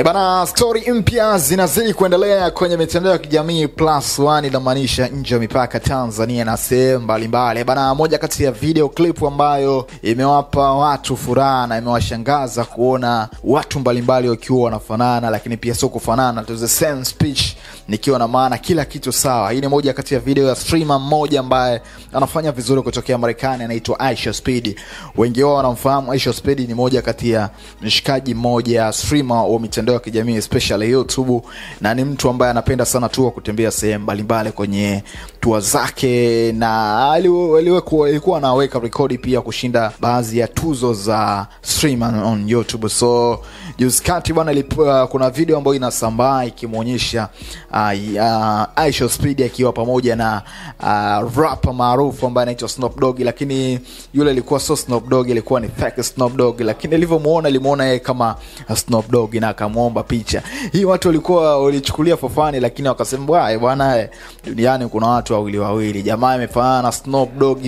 Bana, story mpya zinazidi kuendelea kwenye mitandao ya kijamii plus one, inamaanisha nje ya mipaka Tanzania na sehemu mbalimbali. Bana, moja kati ya video clip ambayo imewapa watu furaha na imewashangaza kuona watu mbalimbali wakiwa wanafanana, lakini pia sio kufanana to the same speech, nikiwa na maana kila kitu sawa. Hii ni moja kati ya video ya streamer mmoja ambaye anafanya vizuri kutokea Marekani, anaitwa IShowSpeed. Wengi wao wanamfahamu IShowSpeed, ni moja kati ya mshikaji mmoja streamer wa mitandao ya kijamii especially YouTube, na ni mtu ambaye anapenda sana tu kutembea sehemu mbalimbali kwenye tour zake, na alikuwa anaweka rekodi pia kushinda baadhi ya tuzo za streamer on YouTube. So juzi kati bwana, kuna video ambayo inasambaa ikimuonyesha IShowSpeed akiwa pamoja na rapper maarufu ambaye anaitwa Snoop Dogg, lakini yule alikuwa sio Snoop Dogg, ilikuwa ni fake Snoop Dogg, lakini alivyomuona alimuona yeye kama Snoop Dogg na akamuomba picha. Hii watu walikuwa walichukulia for fun, lakini wakasema bwana, duniani kuna watu wawili wawili, jamaa amefanana na Snoop Dogg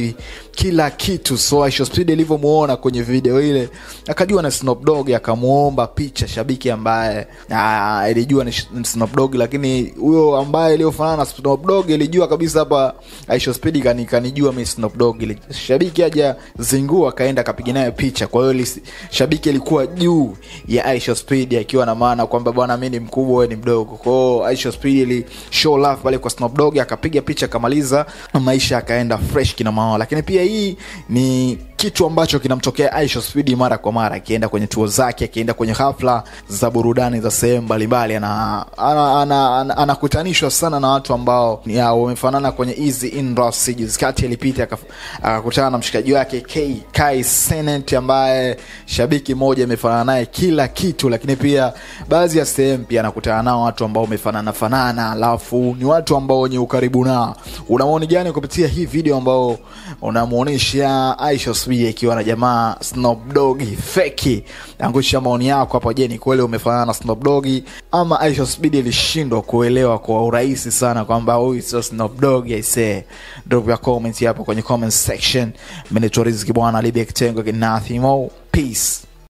kila kitu. So IShowSpeed alivyomuona kwenye video ile akajua na Snoop Dogg, akamuomba picha shabiki ambaye alijua ni Snoop Dogg, lakini huyo ambaye aliyofanana na Snoop Dogg alijua kabisa hapa IShowSpeed kanijua mimi Snoop Dogg. Shabiki aja zingua akaenda akapiga naye picha. Kwa hiyo shabiki alikuwa juu ya IShowSpeed akiwa na maana kwamba bwana, mimi ni mkubwa wewe ni mdogo. Kwa hiyo IShowSpeed ili show love pale kwa Snoop Dogg, akapiga picha akamaliza, maisha akaenda fresh kina mama. Lakini pia hii ni kitu ambacho kinamtokea IShowSpeed mara kwa mara, akienda kwenye tour zake, akienda kwenye hafla za burudani za sehemu mbalimbali, anakutanishwa sana na watu ambao wamefanana kwenye easy industry. Juzi kati alipita akakutana na mshikaji wake Kai Cenat ambaye shabiki mmoja amefanana naye kila kitu, lakini pia baadhi ya sehemu pia anakutana nao watu ambao wamefanana fanana, alafu ni watu ambao wenye ukaribu nao. Una maoni gani kupitia hii video ambao unamuonesha IShowSpeed akiwa na jamaa Snoop Dogg fake? Angusha maoni yako hapo. Je, ni kweli umefanana na Snoop Dogg ama IShowSpeed ilishindwa kuelewa kwa urahisi sana kwamba huyu sio Snoop Dogg? I say drop your comment hapo kwenye comment section. Mimi ni Riziki bwana, Libya kitengo, nothing more. Peace.